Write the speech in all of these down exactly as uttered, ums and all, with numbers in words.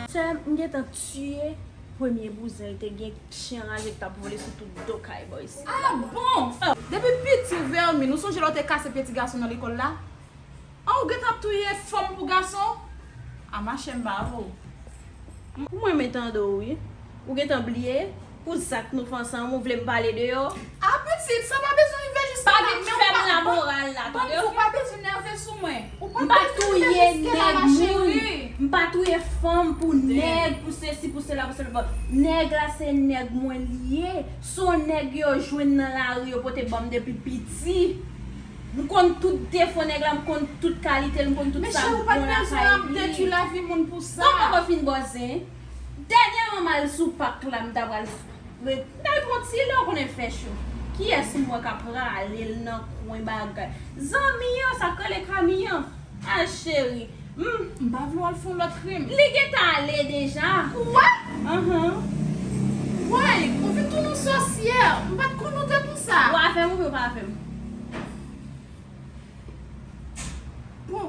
Sè m, m gentan tiye premye bouzen l te gen, chen anraje k t ap vole sou tout do kay bò isit la. Ah bon! Depi piti w vèmin, ou sonje lè w te kase pye ti gason nan lekòl la? An, ou gentan ap touye fanm pou gason? A, machè, m pa avè w. Mwen, m tande w, wi. Ou gentan bliye pou zak nou fè ansanm, ou vle m pale de yo? A, pitit, sa pa bezwen rive jiska la, men ou pa, pa, ban m di w, ou pa bezwen nève sou mwen. Ou pa bezwen rive jiska la, ma chérie. M pa touye nèg moun. M pa touye fanm pou nèg, pou sesi, pou sela, pou sela. Nèg la, se nèg mwen li ye. Se yon nèg yo jwenn nan lari, yo pote ban m depi piti. M konn tout defo nèg la, m konn tout kalite l, m konn tout sa k bon lakay li. Men cheri, ou pa t bezwen ap detwi lavi moun pou sa. Bon, m poko fin bòzen. Dènyèman, m al sou pak la, m ta pral ret, m t al pran ti lè, ou konnen l fè cho. Kiyès m wè k ap rale l nan kwen bagay? Zanmi an, sa k rele Kami an. A, cheri, m, m pa vle w al fè yon lòt krim. Li gentan ale deja. Kwa? Anhan. Woy, ou vin tounen yon sòsyè. M pa t konn ou te konsa. Ou avè m oubyen ou pa avè m? Bon,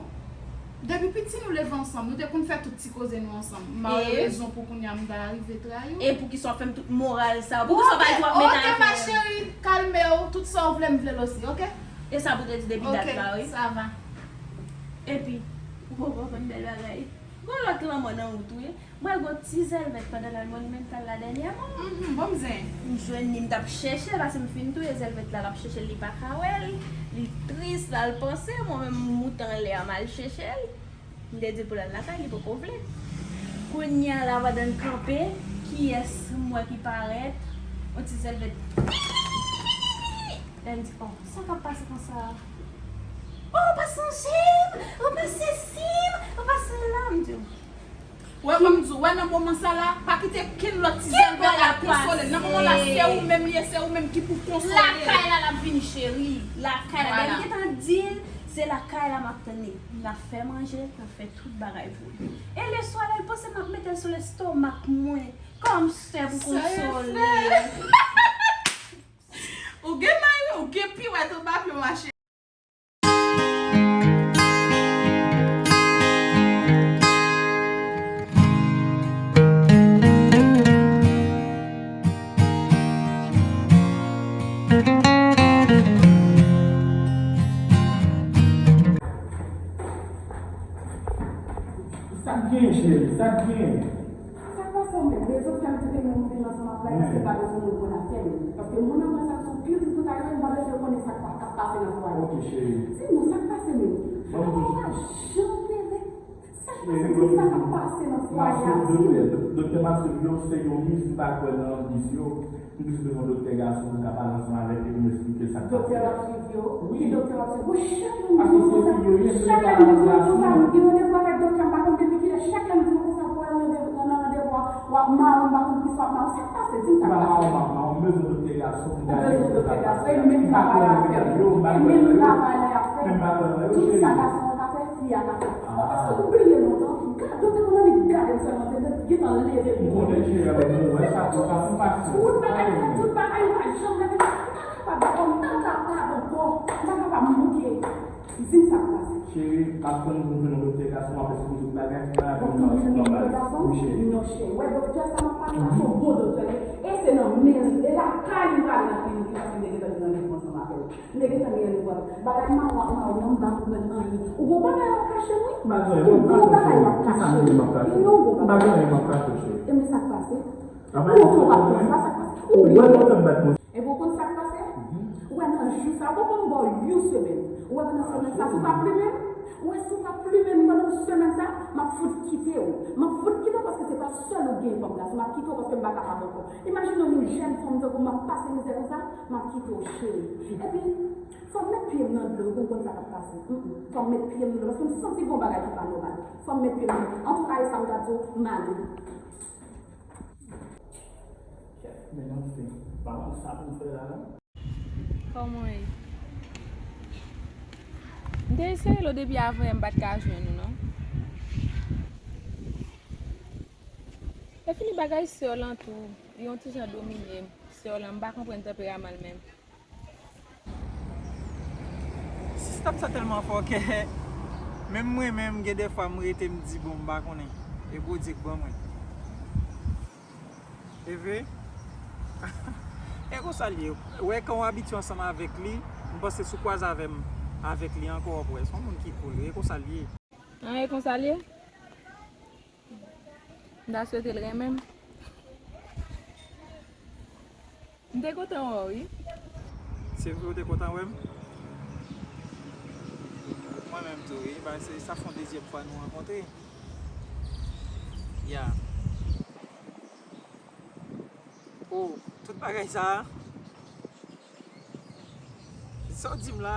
depi piti nou leve ansanm, nou te konn fè tout ti koze nou ansanm. M ba w rezon pou kounye a m ta rive trayi w. E poukisa w fè m tout moral sa? Poukisa w pa di w ap met avè m? Ok, ma chérie, kalme w, tout sa w vle m vle l osi, ok? E sa pou te di depi dat la, wi. Ok, sa va. Epi, ou poko konprann bèl bagay. Gon lòt lanmò nan wout, wi. Mwen gon ti zèlvèt pandan l al Monumental la dènyèman. Mhm, bon m zen. M jwenn li, m t ap chèche l, paske m fin touye zèlvèt la, l ap chèche l, li pa ka wè l. Li tris, l al panse, mwen menm m moute anlè a, m al chèche l. M te di l pou l al lakay, li poko vle. Kounye a la, pandan n kanpe, kiyès m wè ki parèt? Yon ti zèlvèt. Lè m di, "Oh, sa k ap pase konsa? Oh, ou pa sonje m, ou pa sesi m, ou pa sela," m di w. Wè, ban m di w, wè, nan moman sa la, pa kite kenn lòt ti zèlvèt la konsole l. Nan moman la, se ou menm li ye, se ou menm ki pou konsole l. Lakay la, l ap vini, cheri. Lakay la. Vwala. Lè m gentan di l, se lakay la m ap tann li. N ap fè manje, n ap fè tout bagay pou li. E leswa la, l panse m ap mete l sou lestomak mwen, kòm sè pou konsole l. Ou gen may wi, ou gen piwèt anba pye w, ma chérie. Sa k gen, cheri? Sa k gen? Sa k pase w menm? Rezon k fè m kite moun vin ansanm ak la, se pa bezwen moun konn afè m. Paske moun nan sa sou pil pou ta jwenn, m pa bezwen konnen sa k pa, k ap pase nan fwaye. Ok, cheri. Di nou, sa k pase menm? Bon, ou pa janm te vle. Sa k pase? Di m sa k ap pase nan fwaye a, di m. Doktè, doktè m ap swiv yo, se yon mis, m pa kwè nan mis yo. M plis bezwen doktè gason pou m ka pale ansanm avèk li, pou m eksplike sa k pase. Doktè w ap swiv yo? Wi. Ki doktè w ap swiv? Bon, chak moun di w konsa. Chak moun di w konsa, m gen randevou avèk doktè, m pa konn depi kilè, chak lè m di w konsa pou w al nan, nan, nan randevou a, w ap mawon, m pa konn poukisa w ap mawon. Sa k pase? Di m sa k pase. M pa mawon, m pa mawon, m bezwen doktè gason pou m gade. Ou bezwen doktè gason, e menm travay la ap fè. E menm travay la ap fè. Tout sa gason an ka fè, fi a ka fè. Paske ou bliye lontan, gade, doktè konn annik gade m sèlman, te gentan leve pou mwen. M konnen cheri avèk mwen, wè sa, sa pou pasyans. Tout bagay fèt, tout bagay, ou pa janm leve. M pa kapab ankò, m pa kapab ankò, m pa kapab manke. Di m sa k pase. Cheri, m ap tann pou m jwenn yon doktè gason, m ap eksplike tout bagay, tout bagay pou mwen nòmal. Wi, cheri. Non, cheri, wè doktè sa m ap pale la, se yon bon doktè li ye. E se nan men l, e lakay li prale nan klinik li, paske m te gentan gen randevou ansanm avè l. M te gentan gen randevou avè l. Bagay mawon ak mawon an, m pa konprann anyen. Ou gon bagay w ap kache m, wi. M pa gen anyen m ap kache w, cheri. Ki sa m di m ap kache w? M pa gen anyen m ap kache w, cheri. E men sa k pase? Ou montre w pa konn sa, sa k pase? Ou bliye. Ou wè lè w fè m bat mwen. Epi w konn sa k pase? Ou wè nan jou sa, ou konn ba w yon semèn. Ou wè pandan semèn sa, si w pa plimen m, Ou wè, si w pa plimen m pandan yon semèn sa, m ap fout kite w. M ap fout kite w paske se pa sèl ou k gen kòm gason. M ap kite w paske m pa kapab ankò. Imajine yon jèn fanm tankou m ap pase mizè konsa, m ap kite w, cheri. Epi, fò m met pye m nan dlo, ou konn sa k ap pase. Mm, mm. Fò m met pye m nan dlo paske m santi gon bagay ki pa nòmal. Fò m met pye m nan dlo. Antouka, e sa m t ap di w, m ale. Chèf, men anfen, pa konn sa pou m fè la, non? Kòman w ye? M te eseye rele w depi avan yè, m pa t ka jwenn ou, non. E fini bagay sè w lan tou, li yon ti jan domine m. Sè w lan, m pa konprann tanperaman l menm. Sistèm sa tèlman fòkè. Menm mwen menm, gen de fwa m rete, m di, "Bon, m pa konnen. E Bondye k ban mwen." E vre? E konsa l ye. Wè, kan w abitye ansanm avèk li, m panse si w kwaze avè m, avèk li ankò, w ap wè. Se yon moun ki cool. E konsa l ye. An, e konsa l ye? M ta swete l renmen m. M te kontan wè w, wi. Se vre w te kontan wè m? Mwen menm tou, wi. Paske sa fè yon dezyèm fwa nou rankontre. Ya. Oh, tout bagay sa a. Sa w di m la?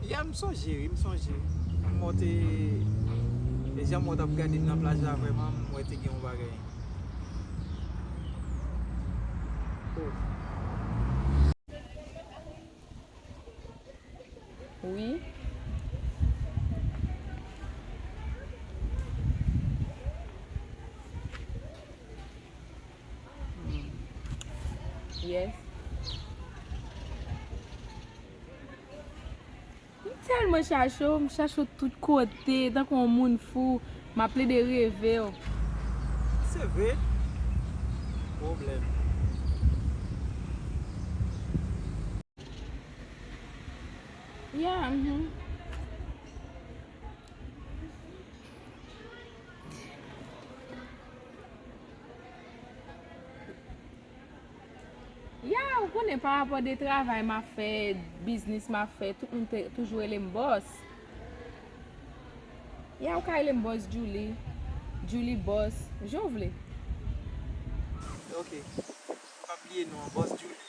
Ya, m sonje, wi, m sonje. M wè w te, e jan m wè w t ap gade m nan plaj la, vrèman, m wè te gen yon bagay. Oh. Wi. Mm. Yes. M tèlman chache w, m chache w tout kote, tankou yon moun fou, m ap plede reve w. Se vre? Pwoblèm. Ya, mhm. Ya, ou konnen, pa rapò de travay m ap fè, biznis m ap fè, tout moun te, toujou rele m bòs. Ya, ou ka rele m bòs Djouly, Djouly bòs, jan w vle. Ok. Pa bliye non an, bòs Djouly.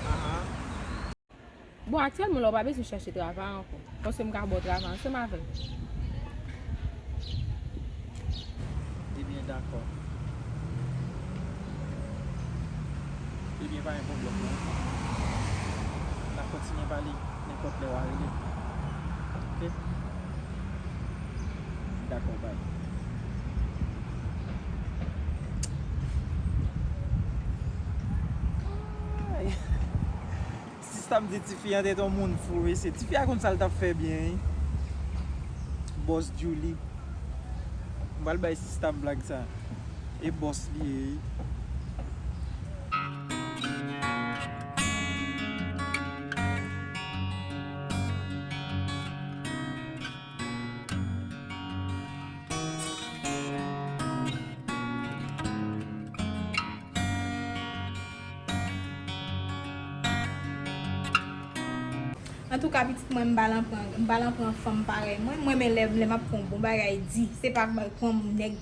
Aha. Bon, aktyèlman la, w pa bezwen chache travay ankò. Paske m ka ba w travay ansanm avè l. Ebyen, dakò. Ebyen, pa gen pwoblèm non. N ap kontinye pale nenpòt lè w a rele m. Ok? Dakò, bay. Ay. Sista m di tifi an te yon moun fou, mesye. Tifi a konn sa l t ap fè byen, wi. Bòs Djouly. M pral bay sista m blag sa. E bòs li ye, wi. Antouka, pitit mwen, m pa lan pran, m pa lan pran fanm parèy mwen. Mwen, men lè, lè m ap pran yon bon bagay di, se pa pran nèg,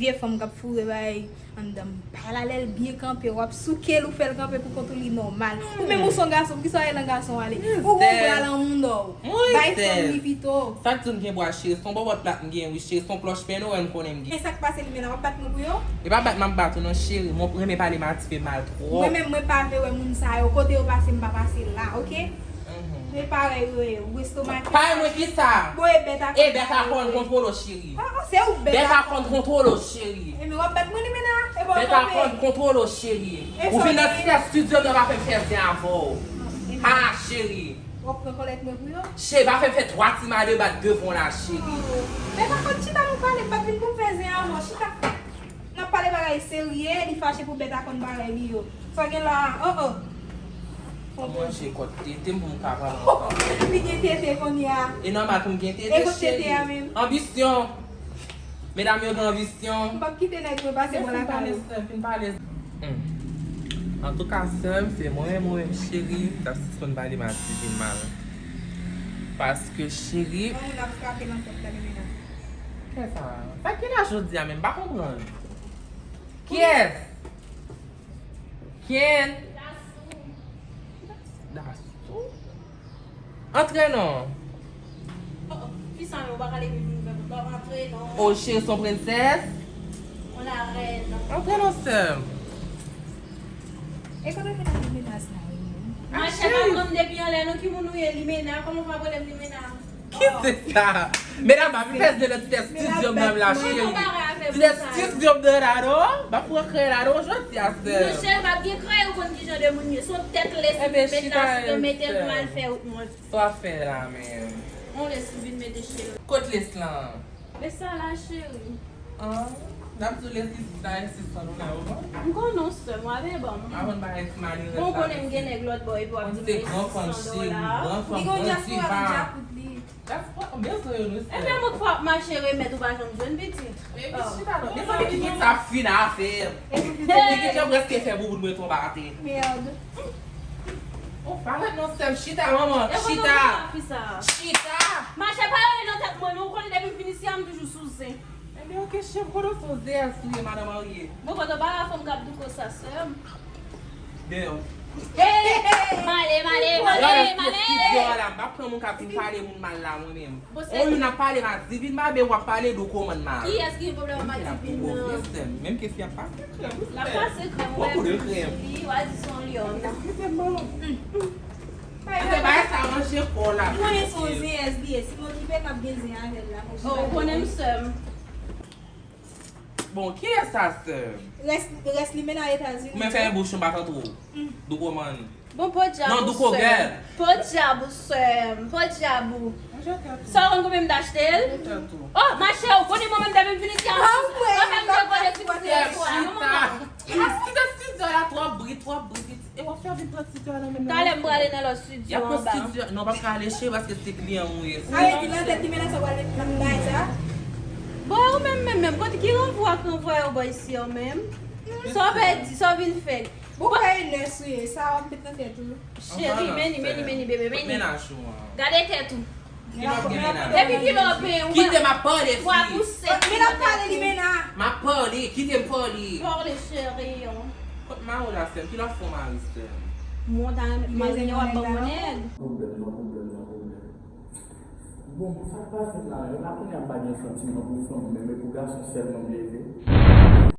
vye fanm k ap foure bagay anndan m. Bagay la, lè l byen kanpe, w ap souke l, ou fè l kanpe pou kont ou, li nòmal. Ou menm ou se yon gason, poukisa w al nan gason ale? Ou gon bra lan moun dò w. Bay fanm li pito. Sa k di m gen bra, cheri? Se yon bòbòt plat m gen, wi, cheri. Se yon klòch Pè Noël m konnen m gen. E sa k pase li menm la, w ap bat mwen pou yo? E pa bat m ap bat ou non, cheri. Mwen renmen pale m a dife mal twòp. Mwen menm, mwen pa vle wè moun sa yo. Kote yo pase, m pa pase la, oke? Mhm. Men parèy yo ye, ou estomake. Parèy mwen kisa? Bon, e bèt a konn kontwole w, cheri. Ah, se ou bèt a konn kontwole w, cheri. E men w ap bat mwen li menm la? E bon, bèt a konn kontwole w, cheri. Ou vin nan ti kè estidyo m nan, pa fè m fè zen avè w. Ha, cheri. W ap pran kòlèt mwen pou yo? Cheri, pa fè m fè twa ti mal de bat devan w la, cheri. Oh. Men pa konn chita nou pale, m pa t vin pou m fè zen avè w. Chita. N ap pale bagay serye, li fache pou bèt a konn bagay li yo. Sa gen la, oh, oh. Fò manje kòt tete m pou m ka pale ansanm. Li gen tete kounye a. E nòmal pou m gen tete, cheri. E kot tete a menm? Anbisyon. Medam yo gen anbisyon. M p ap kite nèg mwen pase bò lakay ou. Fin pale, fin pale. Hmm. Antouka, sè m, se mwen menm, mwen menm, cheri, m t ap sispann pale Madivin mal. Paske, cheri. Yon moun ap frape nan pòt la, li mennen. Kiyès sa? Sa ki la jodi a menm? M pa konprann. Kiyès? Ken? Dasou. Antre non. Oh, oh, fi sa yo pa ka leve vin ouvè pòt la, antre non. Oh, cheri, son prensès. On la reine. Antre non, sè m. E kote w te nan limena sa yo? Machè, pa pran m depi anlè non, ki moun ou ye, limena? Kòman w pa rele m limena? Ki se sa? Medam, pa vin fè zen nan ti tè studio m nan la, cheri. Ti tè studio m nan la, non? M ap pran krèy la, non, jodi a, sè m. Monchè, m ap gen krèy, ou konn ki jan de moun m ye. Se yon tèt lesi ki met la sou mwen, mete l pou m al fè wout mwen. Sa w ap fè la menm? On lesi vin mete cheri. Kot lesi lan? Lesi la, cheri. Ah, n ap di w lesi sa, lesi sa nou la, ou konn? M konnen w, sè m, w ap ban m. Avan bagay ti malerèz sa. Bon, ou konnen m gen nèg lòt bò, epi w ap di m lesi san dola. Li gon dyaspora nan djakout li. Ebyen, mwen k fwa ap mache remèt ou pa janm jwenn pitit. Epi chita non. Men sanble pitit sa fin avè m. Pitit yo prèske fè bouboun mwen tonbe atè. Mèd. Oh, pa ret non, sè m, chita, manman, chita. Chita. Machè, pa rele nan tèt mwen non, ou konnen depi m vin isi a, m toujou sou zen. Ebyen, oke, cheri, kote w sou zen a sou ye, madan marye? Bon, kote w pa la fanm k ap douko sa, sè m? Deyò. Male, male, male, male. Studio a la, m pa pran moun k ap vin pale moun mal la, mwen menm. On youn ap pale Madivin mal, men w ap pale Douko Mann mal. Kiyès ki gen pwoblèm ak Madivin nan? Menm ke fi ap pase krèm, wi, sè m. L ap pase krèm, ou wè, kou de krèm. Li, w a di se yon lyòn. Eskize m, manman. Paske bagay sa ranje kò w la. Ou konnen se yon zen S D S, si m okipe m ap gen zen avè l la. Oh, ou konnen m, sè m. Bon, kiyès sa, sè m? Rès, rès limena Etazini. Ou menm fèmen bouch ou, m pa tande w. Douko Mann. Bon, podyab ou, sè m. Podyab ou, sè m. Podyab ou. Sa w konn konbyen m t achte l? Oh, machè, ou konnen mwen menm depi m vin isi a. Mwen menm te konnen ki ti sè m. Kite studio la, twòp bri, twòp bri. E w ap fè vin pran studio a nan men m. Talè m prale nan lòt studio anba. Non, w p ap ka ale, cheri, paske se kliyan m ou ye. Sa vle di nan tèt limena sa w pral met nan bagay sa? Bon, ou menm, menm, menm, kote ki ranvwa k ranvwaye w bò isi a, ou menm? Sa w pèdi, sa w vin fè? Bon, kay nès ou ye, sa w ap met nan tèt ou. Cheri, meni, meni, meni, bebe, meni. Gade tèt ou. Depi kilè w penyen, ou pa pouse. Men l ap pale limena. M ap pale, kite m pale. Pale, cheri. Kot mari w la, sè m? Kilè w ap fè w mari, sè m? Mwen ta renmen marye, w ap ban mwen nèg. Pwoblèm, nan pwoblèm, nan pwoblèm. Bon, sa k pase la, yo la kounye a m pa gen santiman pou fanm, men, men pou gason sèlman m leve.